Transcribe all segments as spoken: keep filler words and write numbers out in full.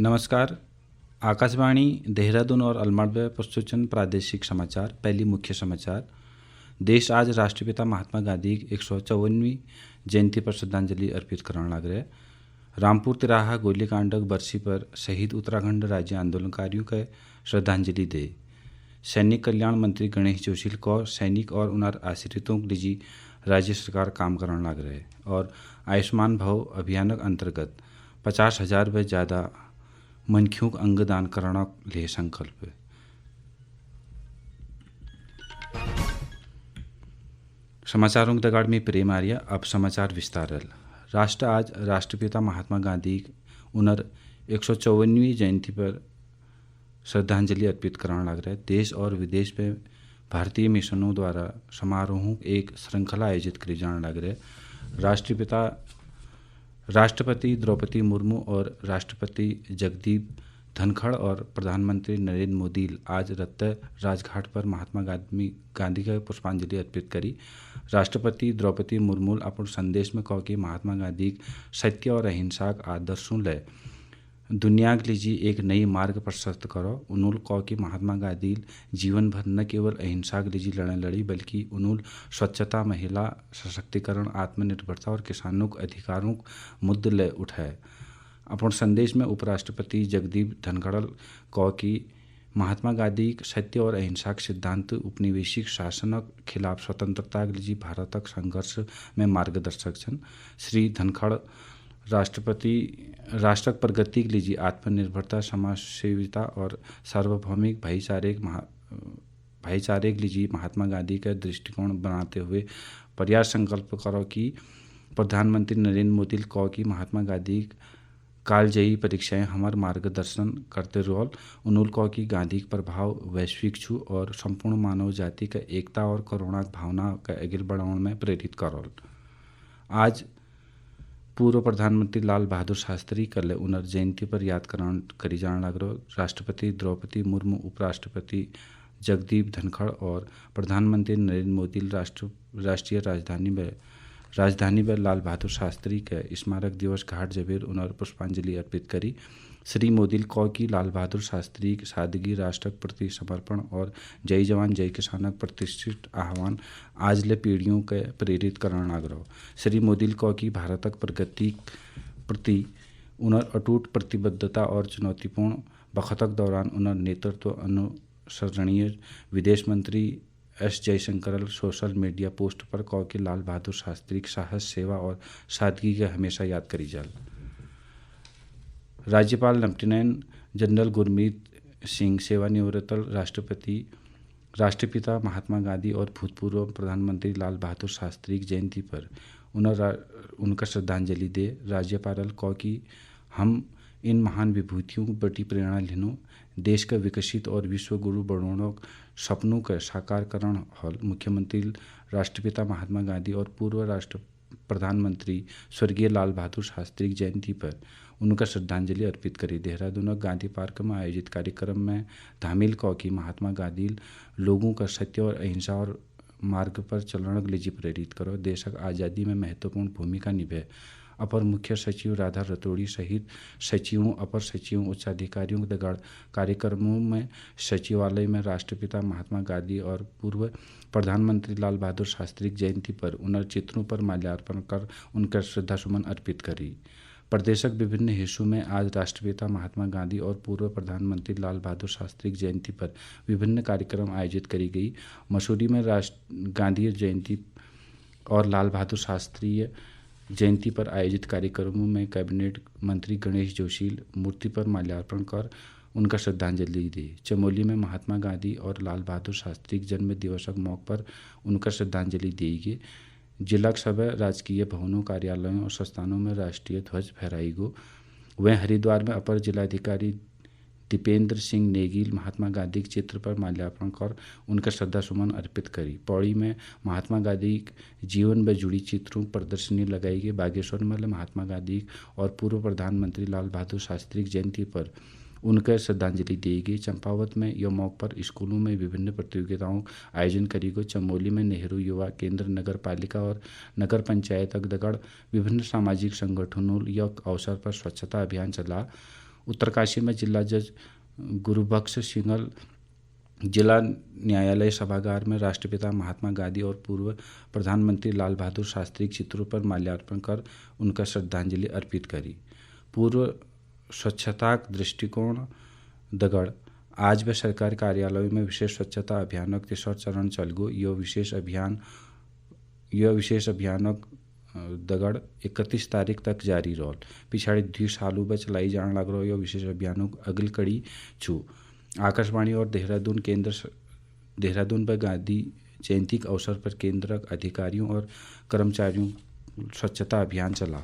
नमस्कार। आकाशवाणी देहरादून और अलमाड़ में प्रस्तुत छन प्रादेशिक समाचार। पहली मुख्य समाचार। देश आज राष्ट्रपिता महात्मा गांधी की एक सौ चौवनवीं जयंती पर श्रद्धांजलि अर्पित करने लग रहे। रामपुर तिराहा गोलीकांड बरसी पर शहीद उत्तराखंड राज्य आंदोलनकारियों का श्रद्धांजलि दे। सैनिक कल्याण मंत्री गणेश जोशी को सैनिक और उनर आश्रितों के लिए राज्य सरकार काम करने लग रहे। और आयुष्मान भव अभियान के अंतर्गत पचास हजार रुपये ज़्यादा मनखियों को अंगदान करना ले संकल्प। समाचारों के दगाड़ में प्रेम आर्या। अब समाचार विस्तारल। राष्ट्र आज राष्ट्रपिता महात्मा गांधी उनर एक सौ चौवनवीं जयंती पर श्रद्धांजलि अर्पित करान लग रहे। देश और विदेश में भारतीय मिशनों द्वारा समारोहों एक श्रृंखला आयोजित करी जान लग रहे। राष्ट्रपिता, राष्ट्रपति द्रौपदी मुर्मू और राष्ट्रपति जगदीप धनखड़ और प्रधानमंत्री नरेंद्र मोदी आज रत्त राजघाट पर महात्मा गांधी, गांधी का पुष्पांजलि अर्पित करी। राष्ट्रपति द्रौपदी मुर्मू अपन संदेश में कहो कि महात्मा गांधी सत्य और अहिंसा के आदर्शों ले दुनिया के लिए जी एक नई मार्ग प्रशस्त करो। उन्होंने कहा कि महात्मा गांधी जीवन भर न केवल अहिंसा के लिए जी लड़ाई लड़ी, बल्कि उन्होंने स्वच्छता, महिला सशक्तिकरण, आत्मनिर्भरता और किसानों के अधिकारों के मुद्दे ले उठाए। अपन संदेश में उपराष्ट्रपति जगदीप धनखड़ कहा कि महात्मा गांधी सत्य और अहिंसा के सिद्धांत उपनिवेशिक शासन के खिलाफ स्वतंत्रता के लिए भारत के संघर्ष में मार्गदर्शक छन। श्री धनखड़ राष्ट्रपति, राष्ट्रक प्रगति के लिए आत्मनिर्भरता, समाज सेविता और सार्वभौमिक भाईचारे के महा-, भाईचारे के लिए महात्मा गांधी का दृष्टिकोण बनाते हुए प्रयास संकल्प करो कि प्रधानमंत्री नरेंद्र मोदी कहो कि महात्मा गांधी कालजयी परीक्षाएं हमार मार्गदर्शन करते रोल। उन्होंने कहो कि गांधी का प्रभाव वैश्विक छु और संपूर्ण मानव जाति का एकता और करुणा की भावना का अगिल बढ़ावन में प्रेरित करोल। आज पूर्व प्रधानमंत्री लाल बहादुर शास्त्री कल्ले उनर जयंती पर याद करान करी जान लग रहो। राष्ट्रपति द्रौपदी मुर्मू, उपराष्ट्रपति जगदीप धनखड़ और प्रधानमंत्री नरेंद्र मोदी राष्ट्र, राष्ट्रीय राजधानी में, राजधानी में लाल बहादुर शास्त्री के स्मारक दिवस घाट जबेर उनर पुष्पांजलि अर्पित करी। श्री मोदी कहो कि लाल बहादुर शास्त्री के सादगी, राष्ट्र के प्रति समर्पण और जय जवान जय किसान का प्रतिष्ठित आह्वान आज ले पीढ़ियों के प्रेरित करना लग रहो। श्री मोदी कहो कि भारत के प्रगति के प्रति उनर अटूट प्रतिबद्धता और चुनौतीपूर्ण बखत के दौरान उनर नेतृत्व अनुसरणीय। विदेश मंत्री एस जयशंकर सोशल मीडिया पोस्ट पर कहो कि लाल बहादुर शास्त्री के साहस, सेवा और सादगी के हमेशा याद करी जाल। राज्यपाल लेफ्टिनेंट जनरल गुरमीत सिंह सेवानिवृत्त राष्ट्रपति, राष्ट्रपिता महात्मा गांधी और भूतपूर्व प्रधानमंत्री लाल बहादुर शास्त्री की जयंती पर उन्हें रा-, उनका श्रद्धांजलि दे। राज्यपाल कहो कि हम इन महान विभूतियों बटी प्रेरणा लेनो, देश का विकसित और विश्व गुरु बनोनो सपनों का साकार करण हल। मुख्यमंत्री राष्ट्रपिता महात्मा गांधी और पूर्व राष्ट्र प्रधानमंत्री स्वर्गीय लाल बहादुर शास्त्री की जयंती पर उनका श्रद्धांजलि अर्पित करी। देहरादून गांधी पार्क में आयोजित कार्यक्रम में धामिल कहो कि महात्मा गांधी लोगों का सत्य और अहिंसा और मार्ग पर चलण के लिए प्रेरित करो। देश की आज़ादी में महत्वपूर्ण भूमिका निभे। अपर मुख्य सचिव राधा रतोड़ी सहित सचिवों, अपर सचिवों, उच्चाधिकारियों के दगाड़ कार्यक्रमों में सचिवालय में राष्ट्रपिता महात्मा गांधी और पूर्व प्रधानमंत्री लाल बहादुर शास्त्री की जयंती पर उनर चित्रों पर माल्यार्पण कर उनका श्रद्धा सुमन अर्पित करी। प्रदेश के विभिन्न हिस्सों में आज राष्ट्रपिता महात्मा गांधी और पूर्व प्रधानमंत्री लाल बहादुर शास्त्री की जयंती पर विभिन्न कार्यक्रम आयोजित करी गई। मसूरी में राष्ट्र, गांधी जयंती और लाल बहादुर शास्त्री जयंती पर आयोजित कार्यक्रमों में कैबिनेट मंत्री गणेश जोशी मूर्ति पर माल्यार्पण कर उनका श्रद्धांजलि दी। चमोली में महात्मा गांधी और लाल बहादुर शास्त्री के जन्म दिवस के मौके पर उनका श्रद्धांजलि दी गई। जिला के सभी राजकीय भवनों, कार्यालयों और संस्थानों में राष्ट्रीय ध्वज फहराई गो। वहीं हरिद्वार में अपर जिलाधिकारी दीपेंद्र सिंह नेगी महात्मा गांधी के चित्र पर माल्यार्पण कर उनका श्रद्धा सुमन अर्पित करी। पौड़ी में महात्मा गांधी के जीवन से जुड़ी चित्रों की प्रदर्शनी लगाई गई। बागेश्वर में महात्मा गांधी और पूर्व प्रधानमंत्री लाल बहादुर शास्त्री की जयंती पर उनका श्रद्धांजलि दी गई। चंपावत में यह मौके पर स्कूलों में विभिन्न प्रतियोगिताओं का आयोजन करी गयो। चमोली में नेहरू युवा केंद्र, नगर पालिका और नगर पंचायत अगदगढ़ विभिन्न सामाजिक संगठनों यह अवसर पर स्वच्छता अभियान चला। उत्तरकाशी में जिला जज गुरुबख्श सिंघल जिला न्यायालय सभागार में राष्ट्रपिता महात्मा गांधी और पूर्व प्रधानमंत्री लाल बहादुर शास्त्री के चित्रों पर माल्यार्पण कर उनका श्रद्धांजलि अर्पित करी। पूर्व स्वच्छता दृष्टिकोण दगड़ आज भी सरकारी कार्यालयों में विशेष स्वच्छता अभियान का तीसरा चरण चल गो। यो विशेष अभियान, यो विशेष अभियान, अ, दगड़ इकतीस तारीख तक जारी रोल। पिछाड़ी द्वि सालों में चलाई जान लग रहो यो विशेष अभियानों की अगली कड़ी छू। आकाशवाणी और देहरादून केंद्र स-, देहरादून पर गांधी जयंती के अवसर पर केंद्र अधिकारियों और कर्मचारियों स्वच्छता अभियान चला।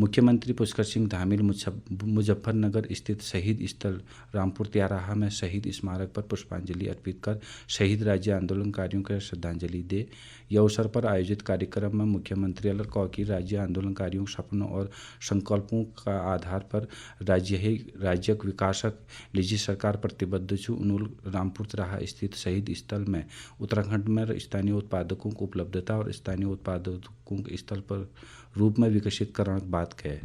मुख्यमंत्री पुष्कर सिंह धामी मुजफ-, मुजफ्फरनगर स्थित शहीद स्थल रामपुर तिराहा में शहीद स्मारक पर पुष्पांजलि अर्पित कर शहीद राज्य आंदोलनकारियों को श्रद्धांजलि दे। यह अवसर पर आयोजित कार्यक्रम में मुख्यमंत्री अलर कौ की राज्य आंदोलनकारियों के सपनों और संकल्पों का आधार पर राज्य ही राज्य विकासक निजी सरकार प्रतिबद्ध छु। उन्होंने रामपुर तिराहा स्थित शहीद स्थल में उत्तराखंड में स्थानीय उत्पादकों को उपलब्धता और स्थानीय उत्पादकों के स्थल पर रूप में विकसित करने की बात कहे।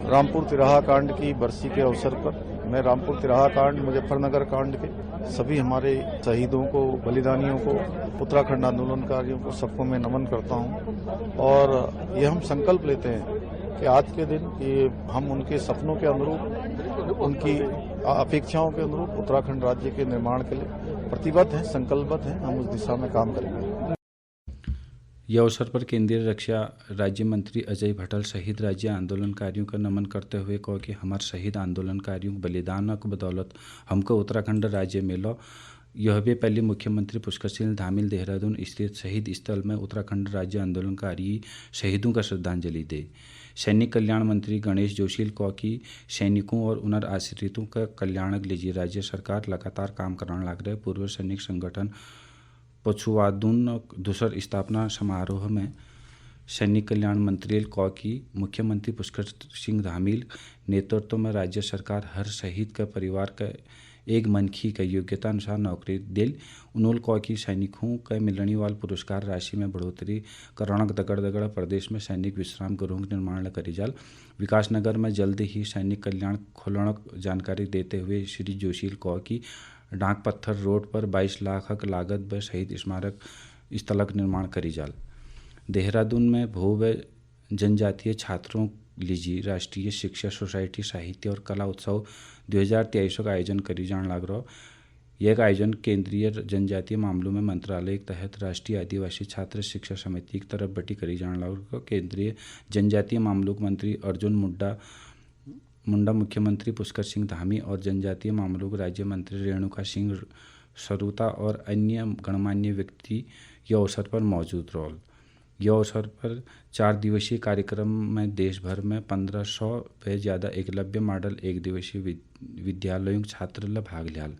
रामपुर तिराहा कांड की बरसी के अवसर पर मैं रामपुर तिराहा कांड, मुजफ्फरनगर कांड के सभी हमारे शहीदों को, बलिदानियों को, उत्तराखंड आंदोलनकारियों को सबको मैं नमन करता हूं। और ये हम संकल्प लेते हैं कि आज के दिन ये हम उनके सपनों के अनुरूप, उनकी अपेक्षाओं के अनुरूप उत्तराखंड राज्य के निर्माण के लिए प्रतिबद्ध हैं, संकल्पबद्ध हैं। हम उस दिशा में काम करेंगे। यह अवसर पर केंद्रीय रक्षा राज्य मंत्री अजय भट्टल शहीद राज्य आंदोलनकारियों का नमन करते हुए कहा कि हमारे शहीद आंदोलनकारियों के बलिदान की बदौलत हमको उत्तराखंड राज्य मिलो। यह भी पहले मुख्यमंत्री पुष्कर सिंह धामी देहरादून स्थित शहीद स्थल में उत्तराखंड राज्य आंदोलनकारी शहीदों का श्रद्धांजलि दे। सैनिक कल्याण मंत्री गणेश जोशी कहा कि सैनिकों और उनर आश्रितों का कल्याण के लिए राज्य सरकार लगातार काम करने लग रहे। पूर्व सैनिक संगठन पछुआदुन दूसर स्थापना समारोह में सैनिक कल्याण मंत्री कहा कि मुख्यमंत्री पुष्कर सिंह धामी नेतृत्व में राज्य सरकार हर शहीद का परिवार का एक मनखी का योग्यता अनुसार नौकरी दिल। उन्होंने कहा कि सैनिकों का मिलने वाले पुरस्कार राशि में बढ़ोतरी करणक दगड़ दगड़ प्रदेश में सैनिक विश्राम गृहों के निर्माण करी जाल। विकासनगर में जल्द ही सैनिक कल्याण खोलणक जानकारी देते हुए श्री जोशी कहा कि डाक पत्थर रोड पर बाईस लाख लागत ब शहीद स्मारक स्थलक निर्माण करी जाल। देहरादून में भू व जनजातीय छात्रों लीजी राष्ट्रीय शिक्षा सोसाइटी साहित्य और कला उत्सव दो हज़ार तेईस का आयोजन करी जान लाग रहो। यह आयोजन केंद्रीय जनजातीय मामलों में मंत्रालय के तहत राष्ट्रीय आदिवासी छात्र शिक्षा समिति की तरफ बटी करी जान लाग रहो। केंद्रीय जनजातीय मामलों के मंत्री अर्जुन मुंडा मुंडा, मुख्यमंत्री पुष्कर सिंह धामी और जनजातीय मामलों के राज्य मंत्री रेणुका सिंह सरूता और अन्य गणमान्य व्यक्ति यह अवसर पर मौजूद रहोल। यह अवसर पर चार दिवसीय कार्यक्रम में देश भर में पन्द्रह सौ पे ज्यादा एकलव्य मॉडल एक दिवसीय वि-, विद्यालयों के छात्र ल भाग लियाल।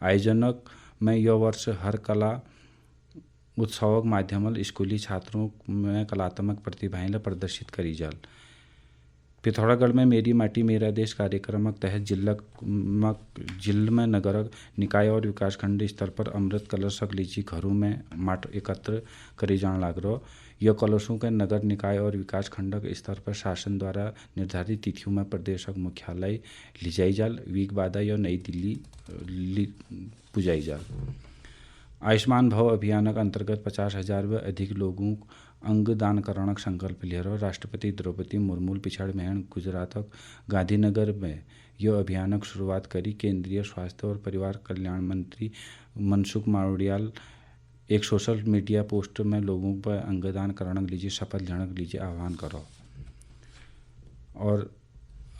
आयोजनक में यह वर्ष हर कला उत्सवक माध्यमल स्कूली छात्रों में कलात्मक प्रतिभाएं ल प्रदर्शित करी जाल। पिथौरागढ़ में मेरी माटी मेरा देश कार्यक्रमक तहत जिल्लक मक-, जिल्ल में नगरक निकाय और विकासखंड स्तर पर अमृत कलशक लीची घरों में माट एकत्र करी जान लाग रहो। यह कलशों के नगर निकाय और विकासखंडक स्तर पर शासन द्वारा निर्धारित तिथियों में प्रदेशक मुख्यालय ली जाई जाल। वीक बादा यो नई दिल्ली, अ, ली, पुजाई जाल। आयुष्मान भव अभियानक अंतर्गत पचास हजार व अधिक लोगों अंग दान करणक संकल्प लियर राष्ट्रपति द्रौपदी मुर्मू पिछाड़ महन गुजरातक गांधीनगर में यो अभियानक शुरुआत करी। केंद्रीय स्वास्थ्य और परिवार कल्याण मंत्री मनसुख मांडवियाल एक सोशल मीडिया पोस्ट में लोगों पर अंगदान करणक लीजिए शपथ लेणक लीजिए आह्वान करो। और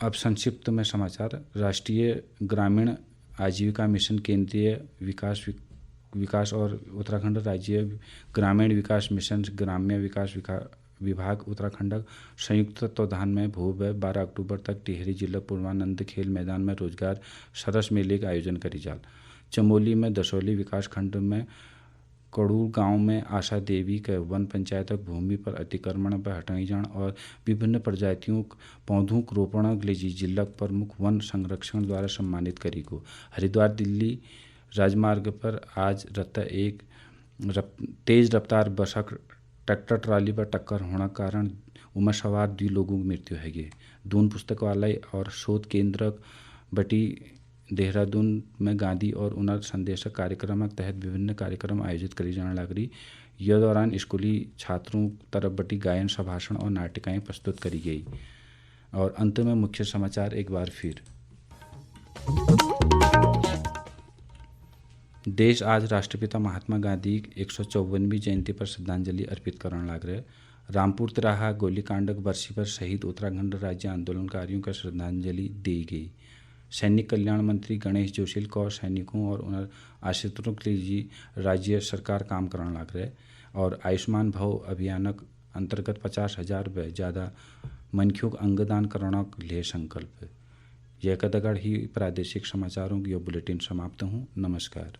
अब संक्षिप्त में समाचार। राष्ट्रीय ग्रामीण आजीविका मिशन, केंद्रीय विकास वि-, विकास और उत्तराखंड राज्य ग्रामीण विकास मिशन, ग्राम्य विकास विका-, विभाग उत्तराखंड संयुक्त तत्वाधान में भू व बारह अक्टूबर तक टिहरी जिला पूर्वानंद खेल मैदान में रोजगार सरस मेले का आयोजन करी जाल। चमोली में दसोली विकास खंड में कड़ूर गांव में आशा देवी के वन पंचायत भूमि पर अतिक्रमण पर हटाई जाण और विभिन्न प्रजातियों क-, पौधों के रोपण के लिए जि-, जिला प्रमुख वन संरक्षण द्वारा सम्मानित करी गो। हरिद्वार दिल्ली राजमार्ग पर आज रत्ता एक रप-, तेज रफ्तार बसक ट्रैक्टर ट्राली पर टक्कर होना कारण उमा सवार दुई लोगों की मृत्यु है गई। दून पुस्तकालय और शोध केंद्र बटी देहरादून में गांधी और उनर संदेशक कार्यक्रम के तहत विभिन्न कार्यक्रम आयोजित करी जाने लग रही। यह दौरान स्कूली छात्रों तरफ बटी गायन, संभाषण और नाटिकाएं प्रस्तुत करी गई। और अंत में मुख्य समाचार एक बार फिर। देश आज राष्ट्रपिता महात्मा गांधी की एक सौ चौवनवीं जयंती पर श्रद्धांजलि अर्पित करण लाग रहे। रामपुर तिराहा गोलीकांड की बरसी पर शहीद उत्तराखंड राज्य आंदोलनकारियों का श्रद्धांजलि दी गई। सैनिक कल्याण मंत्री गणेश जोशी को सैनिकों और उन्हें आश्रितों के लिए राज्य सरकार काम करण लाग रहे। और आयुष्मान भव अभियानक अंतर्गत पचास हजार रुपये ज़्यादा मनख्यों को अंगदान करण के लिए संकल्प है। यह कदगढ़ ही प्रादेशिक समाचारों की यो बुलेटिन समाप्त हूँ। नमस्कार।